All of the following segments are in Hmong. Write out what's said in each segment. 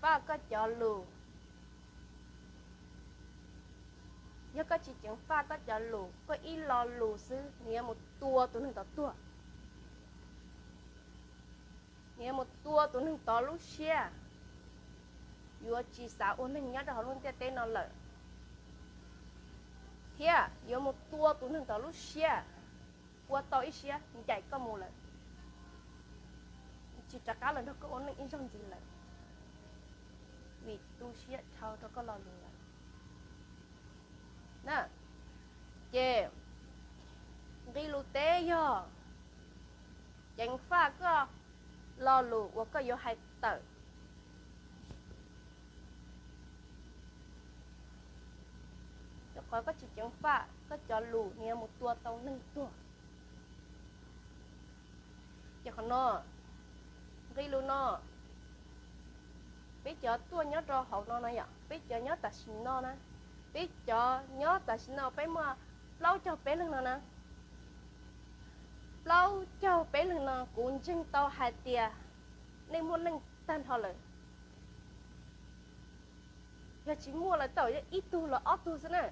faj koj cov lus, yog koj tsis ceev faj koj cov lus, koj ib lo lus xwb nws yuav mus tua tus neeg tod tuag. Nws yuav mus tua tus neeg tod lub siab, yuav tsis xav ua neeg nyob rau hauv lub ntiaj teb no lawm, thiab yuav mus tua tus neeg tod lub siab, ua tau ib siab ncaim koj mus lawm, tsis rov qab los nrog koj ua neej ib zaug ntxiv lawm, vim tu siab dhau rau koj lo lus lawm. Ces nqi lus teb yog ceev faj koj lo lus uas koj yuav hais tawm. Rau qhov koj tsis ceev faj, koj cov lus nws yuav mus tua tau neeg tuag. Ces qhov no, nqi lus no, peb cov tuaj nyob rau hauv no na yom, peb cov nyob tam sim no na, peb cov nyob tam sim no peb muaj plaub caug peb leeg no na. Plaub caug peb leeg no kuv ntseeg tau hais tias nej muaj neej tag nrho lawm. Yog tsis muaj lawm tau ib tug los ob tug xwb na,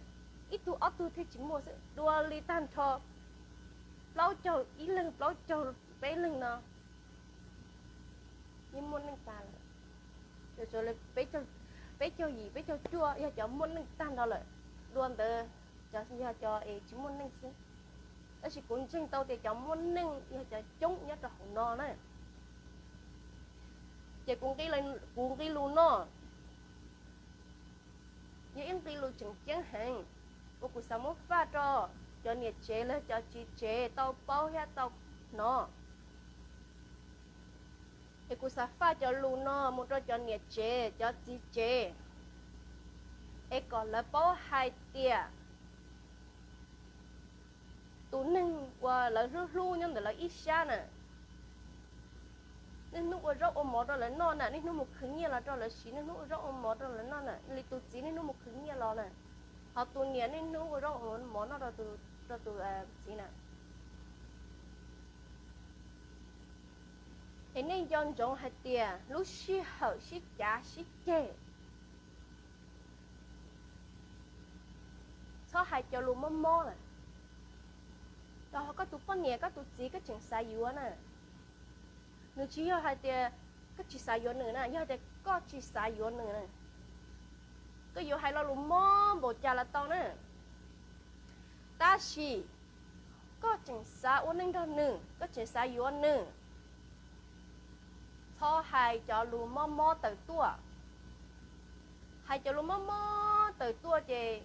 ib tug ob tug thiaj tsis muaj xwb, dua li tag nrho plaub caug ib leeg plaub caug peb leeg no yeej muaj neej tag lawm. Peb caug yim peb caug cuaj yog cov muaj neej tag nrho lawm, dua ntawd yog cov es tsis muaj neej xwb. Tab sis kuv ntseeg tau tias cov muaj neej yog cov coob nyob rau hauv no na. Ces kuv nqi lus no yog ib nqi lus tseem ceeb heev uas kuv xav muab faj rau cov niam tsev los cov txiv tsev tau paub thiab tau hnov. Es kuv xav faj cov lus no mus rau cov niam tsev cov txiv tsev, es kom lawv paub hais tias tus neeg uas lawv hlub hlub nyob ntawm lawv ib sab na, niaj hnub ua zaub ua mov rau lawv noj na, niaj hnub mus khwv nyiaj los rau lawv siv, niaj hnub ua zaub ua mov rau lawv noj na, li tus txiv niaj hnub mus khwv nyiaj los na, ho tus niam niaj hnub ua zaub ua mov noj rau tus txiv na. Es nej nco ntsoov hais tias lub sij hawm sib cav sib ceg, txhob hais cov lus mob mob lawm. Rau qhov koj tus poj niam koj tus txiv koj tseem xav yuav na, nws tsis yog hais tias koj tsis xav yuav nws na, yog hais tias koj tsis xav yuav nws na, koj yuav hais lo lus mob npaum cas los tau na, tab sis koj tseem xav ua neej nrog nws, koj tseem xav yuav nws, txhob hais cov lus mob mob tawm tuaj. Hais cov lus mob mob tawm tuaj ces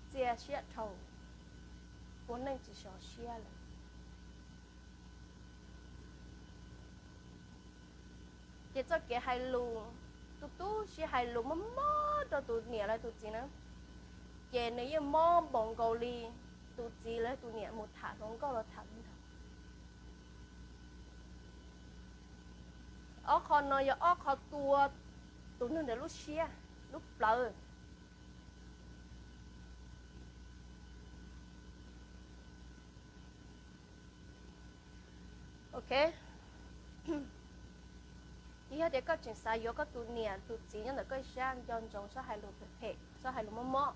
txia siab dhau, ua neej tsis sov siab lawm. Ces txoj kev hais lus, tu tu siab hais lus mob mob rau tus niam los tus txiv na, ces nws yeej mob npaum nkaus li tus txiv los tus niam mus tham hluas nkauj los tham li ntawd. Ob qho no yog ob qho tua tus neeg ntawd lub siab, lub plawv. Ok, yog tias koj tseem xav yuav koj tus niam tus txiv nyob ntawm koj ib sab, nco ntsoov txhob hais lus phem phem, txhob hais lus mob mob.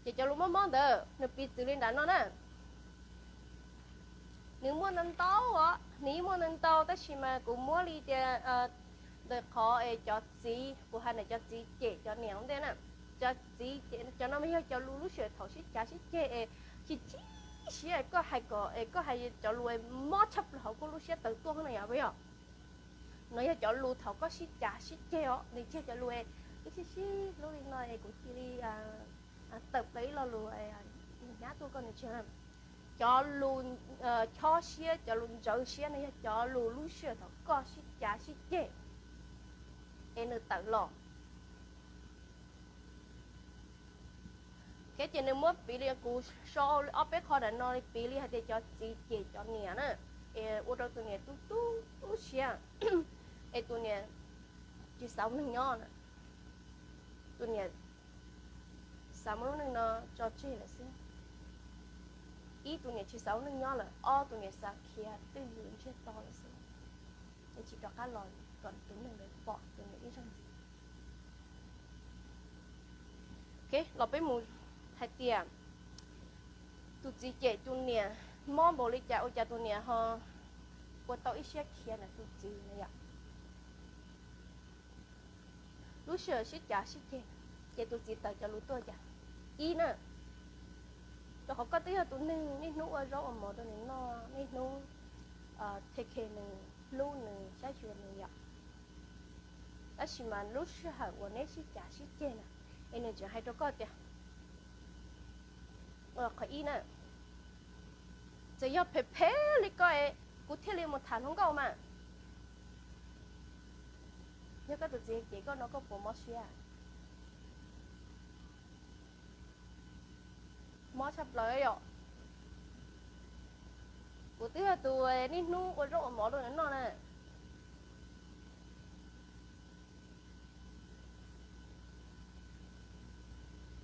Ces cov lus mob mob ntawd nws piv txwv li nram no na. Nws muaj ntau ntau os, nws yeej muaj ntau ntau, tab sis mas kuv muab li tias ntawm qhov es cov txiv, kuv hais ntawm cov txiv cem cov niam ua ntej na. Cov txiv cem cov no mas yog cov lus lub sij hawm thaum sib cav sib ceg es chim chim siab, koj hais kom es koj hais cov lus mob tshaj plaws hauv koj lub siab tawm tuaj na yom, puas yog? No yog cov lus thaum koj sib cav sib ceg os, nws yog cov lus es wb sib sib hlub li no es kuv cia li tawm plaws ib lo lus nyab tuaj koj nws tsis. Cov lus chob siab, cov lus ntsawv siab no yog cov lus lub sij hawm thaum koj sib cav sib ceg es nws tawm los. Ces nws muab piv li kuv sau ob peb qho ntawm no li, piv li hais tias cov txiv cem cov niam na, es ua rau tus niam tu tu siab, es tus niam tsis xav ua neeg nyob na. Tus niam xav muab lub neej no tso tseg lawm xwb. Ib, tus niam tsis xav ua neej nyob lawm. Ob, tus niam xav khiav twj ywm ntsiag to lawm xwb. es tsis rov qab los kom tus neeg ntawd pom tus niam ib zaug ntxiv. Los peb mus hais tias tus txiv cem tus niam mob npaum li cas ua cas tus niam ho ua tau ib siab khiav ntawm tus txiv na yom. Lub sij hawm sib cav sib ceg, ces tus txiv tawm cov lus tuaj cas? Ib na, rau qhov koj twb yog tus neeg niaj hnub ua zaub ua mov rau nws noj, niaj hnub take care nws, hlub nws, saib xyuas nws yom. Tab sis mas lub sij hawm uas neb sib cav sib ceg na, es nws tseem hais rau koj tias, qhov ib na, txawm yog phem phem li koj es kuv thiaj li mus tham hluas nkauj mas. Yog koj tus txiv cem koj no koj puas mob siab? Mob tshaj plaws yom. Kuv twb yog tus niaj hnub ua zaub ua mov rau nws noj na.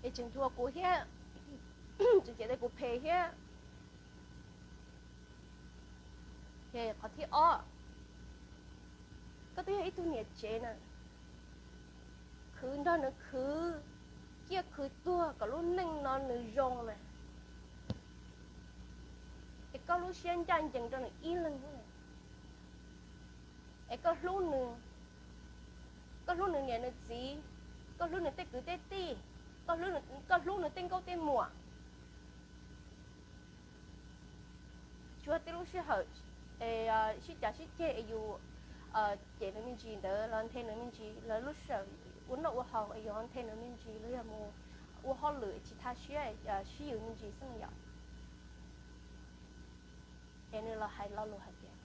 Es tseem nthuav kuv thiab, tseem cem tias kuv phem thiab. Qhov thib ob, koj twb yog ib tug niam tsev na, khwv nrog nws khwv, ciaj khwv tuag kom lub neej no nws zoo na, es koj lub siab ncaj ncees rau nws ib leeg, es koj hlub nws, koj hlub nws niam nws txiv, koj hlub nws tej kwv tej tij, koj hlub nws tej nkauj tej muam. Tsuas tej lub sij hawm sib cav sib ceg es yus cem nws me ntsis ntawd los nthe nws me ntsis, lawv lub sij hawm ua noj ua haus es yus nthe nws me ntsis los yog mus ua hauj lwm tsis tha siab sib yws me ntsis xwb yom. Es nws los hais lo lus hais tias,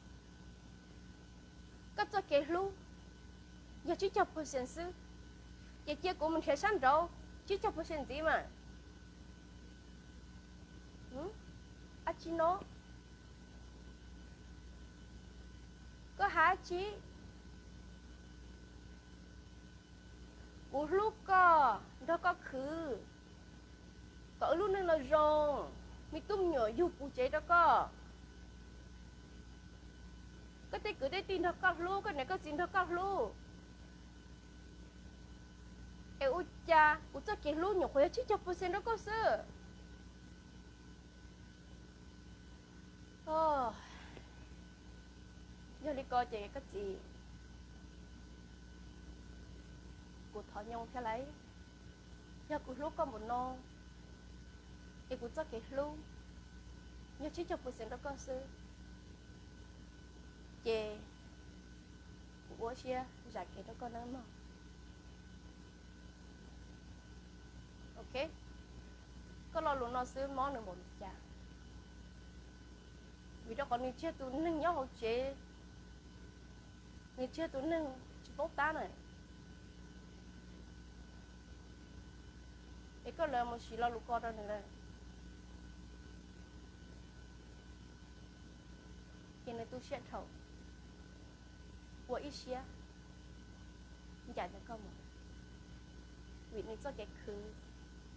koj txoj kev hlub yog tsib caug percent xwb, ces cia kuv mus nrhiav sab nraud tsib caug percent ntxiv mas. Ab tsi no, koj hais tsi? Kuv hlub koj, nrog koj khwv, kom wb lub neej no zoo, me tub me nyuam yug puv tsev rau koj. Koj tej kwv tej tij nrog koj hlub, koj niam koj txiv nrog koj hlub. Es ua cas kuv txoj kev hlub nyuam qhuav yog tsib caug percent rau koj xwb? Yog li ko ces koj txiv, kuv thov nyoo thiab lauj. Yog kuv hlub koj npaum no, es kuv txoj kev hlub yog tsib caug percent rau koj xwb, ces kuv ua siab zam kev rau koj nawb mog. Ok, koj lo lus no xwb mob nws npaum li cas? Vim rau qhov nws tsis yog tus neeg nyob hauv tsev, nws tsis yog tus neeg tsis paub tab na. Es koj lawv mus siv lo lus ko rau nws lawm, ces nws tu siab dhau, ua ib siab ncaim ntawm koj mus, vim nws txoj kev khwv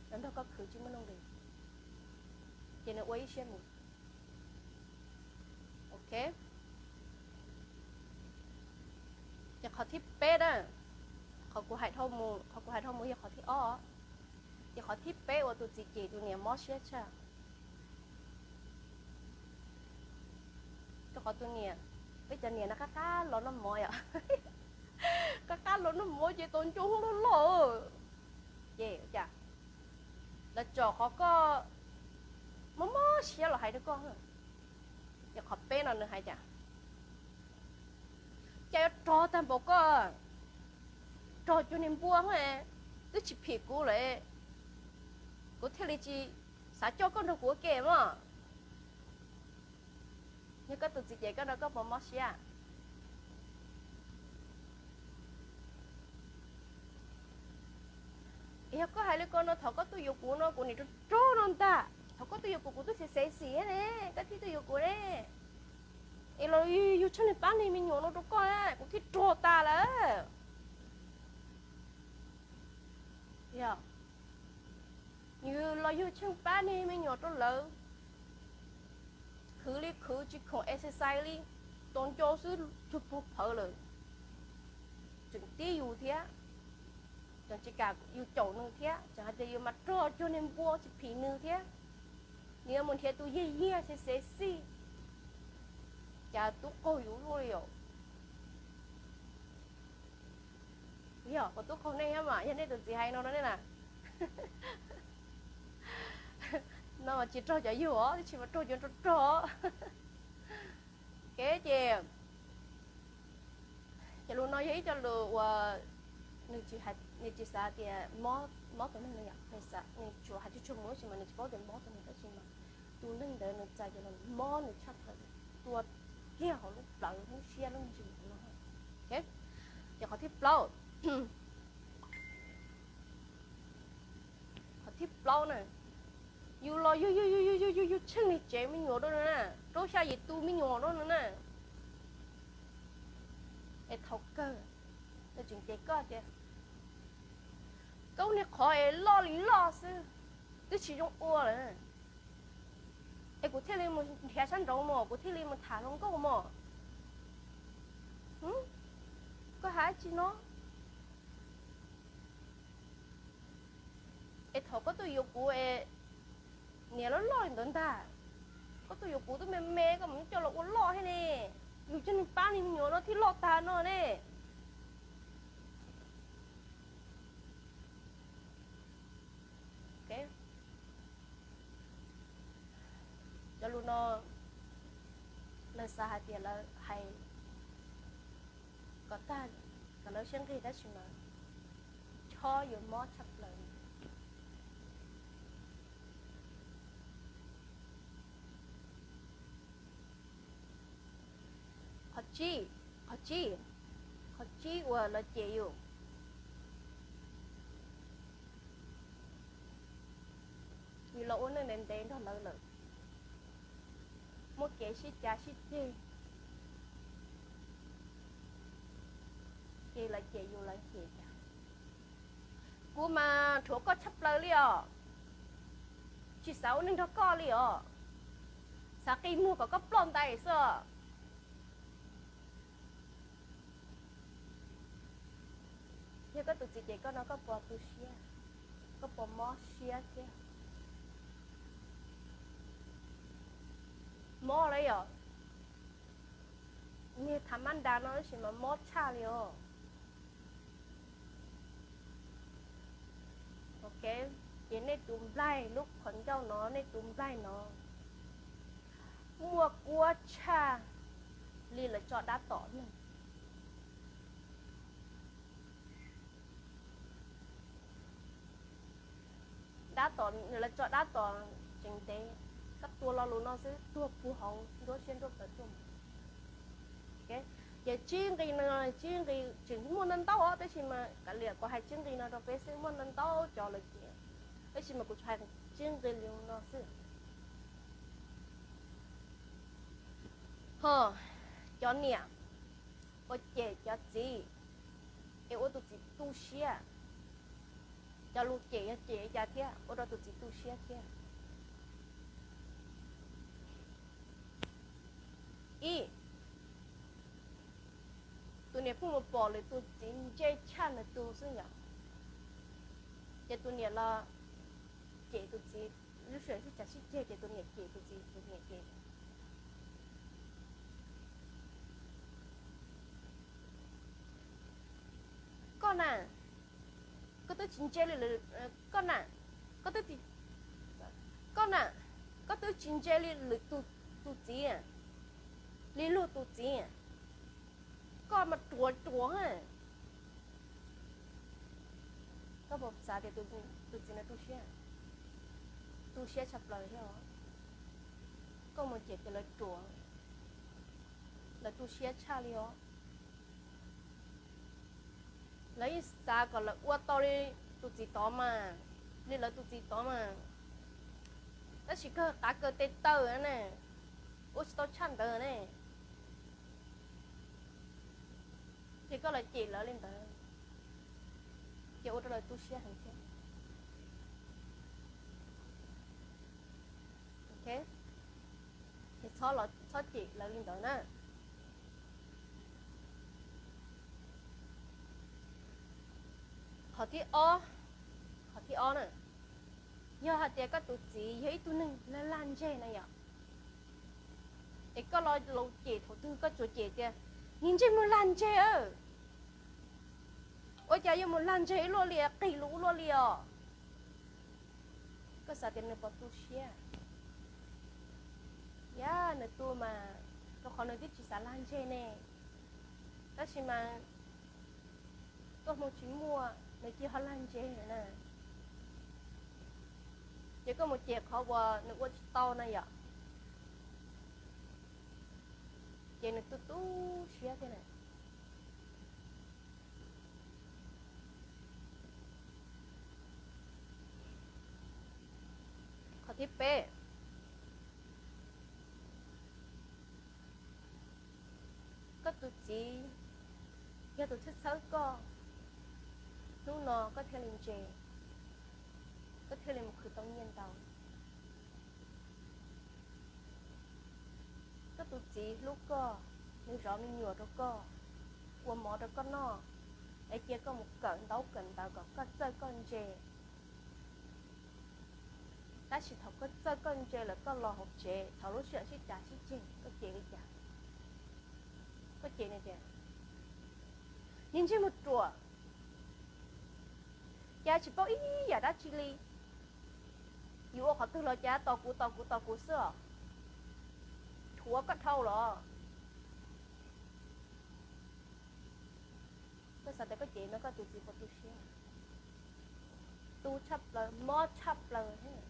los nrog koj khwv tsis muaj nuj nqis, ces nws ua ib siab mus. Ok, ces qhov thib peb na, qhov kuv hais dhau mus, qhov kuv hais dhau mus yog qhov thib ob, ces qhov thib peb uas tus txiv cem tus niam mob siab tshaj, rau qhov tus niam, peb cov niam no qab qab los noj mov yom, qab qab los noj mov ces tau ncauj loj loj, ces cas lawv tsom qhov koj mob mob siab los hais rau koj. Ces qhov peb no nws hais tias, cas yuav rog tag npaum koj, rog cuag niag npua, twb tsis phim kuv lawm, kuv thiaj li tsis xav coj koj nrog kuv ua ke mog. Yog koj tus txiv cem koj no koj puas mob siab? Yog koj hais li ko no, thaum koj tuaj yuav kuv no kuv nim rog rog no ntag. Thaum koj tuaj yuav kuv, kuv twb xev xev xim ne, koj thiaj tuaj yuav kuv ne. Es los yug tsheej niag pab niag me nyuam no rau koj, kuv thiaj rog tas lawm. Yog, yus los yug tsheej pab niag me nyuam rau lawv, khwv li khwv tsis khoom exercise li, tau nco xwb, cuag puag phawv lawm. Tseem tib yus thiab, tseem tsis kam yus caum nws thiab, tseem hais tias yus mas rog cuag niag npua tsis phim nws thiab. Nws yuav mus nrhiav tus yiag yiag xev xev xij, cas tub qaug yus luaj li os. Yog kuv tub qaug nej thiab mas yog nej tus txiv hais no no nej na. No mas tsis raug cov yug os, tsis mas raug cov rog rog. Ces, ces lus no yog ib co lus uas nws tsis xav tias mob tus neeg no yom, nws tsuas hais tsuj tsuag mus tab sis mas nws tsis paub tias mob tus neeg tab sis mas tus neeg ntawd nws txais tias mob nws tshaj plaws, tua kiag hauv lub plawv lub siab lub ntsws no. Ces qhov thib plaub, qhov thib plaub na, yus los yus yug yug yug yug yug tsheej niag tsev me nyuam rau nws na, rau xya yim tus me nyuam rau nws na, es thaum kawg nws tseem cem koj tias koj niag qhov es loj li loj xwb, twb tsis zoo ua lawm, es kuv thiaj li mus nrhiav sab nraud mos, kuv thiaj li mus tham hluas nkauj mos. Koj hais tsis no. Es thaum koj tuaj yuav kuv es niam loj loj li ntawd ntag, koj tuaj yuav kuv twb me me koj mus coj los ua loj thiab ne, yus coj niag pab niag me nyuam no thiaj loj tag no ne. Cov lus no lawv xav hais tias lawv hais kom tag, kom lawv siab nqig tab sis mas chob yuav mob tshaj plaws. Qhov tsib, qhov tsib, qhov tsib uas lawv cem yus, yus los ua neej ntev ntev nrog lawv lawm, muaj kev sib cav sib ceg, ces lawv cem yus lawv cem cas, kuv mas rhuav koj tshaj plaws li os, tsis xav ua neej nrog koj li os, xav qi muag kom koj ploj ntais xwb os. Yog koj tus txiv cem koj no koj puas tu siab, koj puas mob siab thiab? Mob lawm yom, niag thav mab nras no tab sis mas mob tshaj li os. Ok, ces nej tus nplaig lub qhov ncauj no, nej tus nplaig no muaj kuab tshaj li lawv tso dab tom neeg. Dab tom, lawv tso dab tom tseem ntev, koj tuag lo lus no xwb tuag puag hauv nruab siab nruab plawv tuaj. Ces tsib nqi no, tsib nqi tseem muaj ntau ntau os, tab sis mas kav liam kuv hais tsib nqi no rau peb xwb, muaj ntau ntau cov lawv cem, tab sis mas kuv tsuas hais tsib nqi li no xwb. Ho cov niam uas cem cov txiv es ua tus txiv tu siab, cov lus cem yog cem li cas thiab ua rau tus txiv tu siab thiab? Ib, tus niam pheej mus pom lwm tus txiv ntse tshaj nws tus xwb yom, ces tus niam los cem tus txiv, lub sij hawm sib cav sib ceg ces tus niam cem tus txiv, tus niam cem. Koj na, koj twb tsis ntse li, koj na, koj twb, koj na, koj twb tsis ntse li lwm tus, tus txiv, li luag tus txiv, koj mas ruam ruam. Koj puas xav tias tus txiv no tu siab, tu siab tshaj plaws thiab os? Koj mus cem tias lawv ruam, lawv tu siab tshaj li os. Lawv yeej xav kom lawv ua tau li tus txiv tod mas, li lawv tus txiv tod mas, tab sis kawg qav kawg tes taw ne, ua tsis tau tshaj ntawd ne. Ces koj los cem lawv li ntawd, ces ua rau lawv tu siab heev thiab. Ces txhob los txhob cem lawv li ntawd na. Qhov thib ob, qhov thib ob na, yog hais tias koj tus txiv yog ib tug neeg lag lag ntseg na yom, es koj los laus cem thaum twg koj tsuas cem tias, niag ntsej muag lag ntseg, ua cas yuav mus lag ntseg ib luaj li, qig lus ua luaj li os. Koj xav tias nws puas tu siab? Yog nws tu mas, rau qhov nws twb tsis xav lag ntseg ne, tab sis mas tuaj hmoo tsis muaj nws cia ho lag ntseg na. Ces koj mus cem qhov uas nws ua tsis tau na yom, ces nws tu tu siab thiab na. Qhov thib peb, koj tus txiv yog tus txhawb txhawb koj, hnub no koj thiaj li ntse, koj thiaj li mus khwv tau nyiaj ntau. Koj tus txiv hlub koj, nws zov me nyuam rau koj, ua mov rau koj noj, es cia koj mus kawm ntaub kawm ntawv kom koj txawj koj ntse. Tab sis thaum koj txawj koj ntse lawm koj los hauv tsev, thaum lub sij hawm sib cav sib ceg koj cem li cas? Koj cem nws tias, niag ntsej muag ruam, cas tsis paub ib yam dab tsi li, yuav ua qhov twg los cas tos kuv tos kuv tos kuv xwb os, dhuav koj dhau los. Koj xav tias koj cem no koj tus txiv puas tu siab? Tu tshaj plaws, mob tshaj plaws thiab.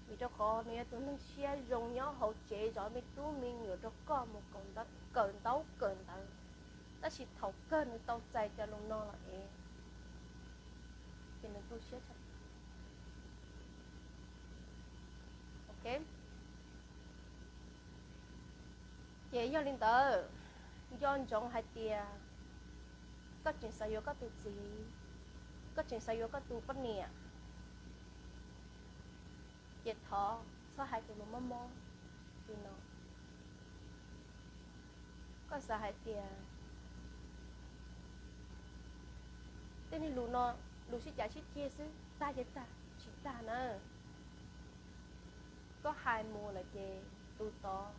Vim rau qhov nws yog tus neeg siab zoo nyob hauv tsev zov me tub me nyuam rau koj mus kawm ntaub kawm ntawv, tab sis thaum kawg nws tau txais cov lus no los es, ces nws tu siab tshaj. Ok, ces yog li ntawd, nco ntsoov hais tias koj tseem xav yuav koj tus txiv, koj tseem xav yuav koj tus poj niam, ces thov txhob hais tus lus mob mob li no. Koj xav hais tias tej niag lus no, lus sib cav sib ceg xwb, tag ces tag, tsis tag na. Koj hais mus lawm ces tus tod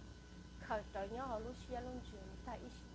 khaws rawv nyob hauv lub siab lub ntsws tag ib sim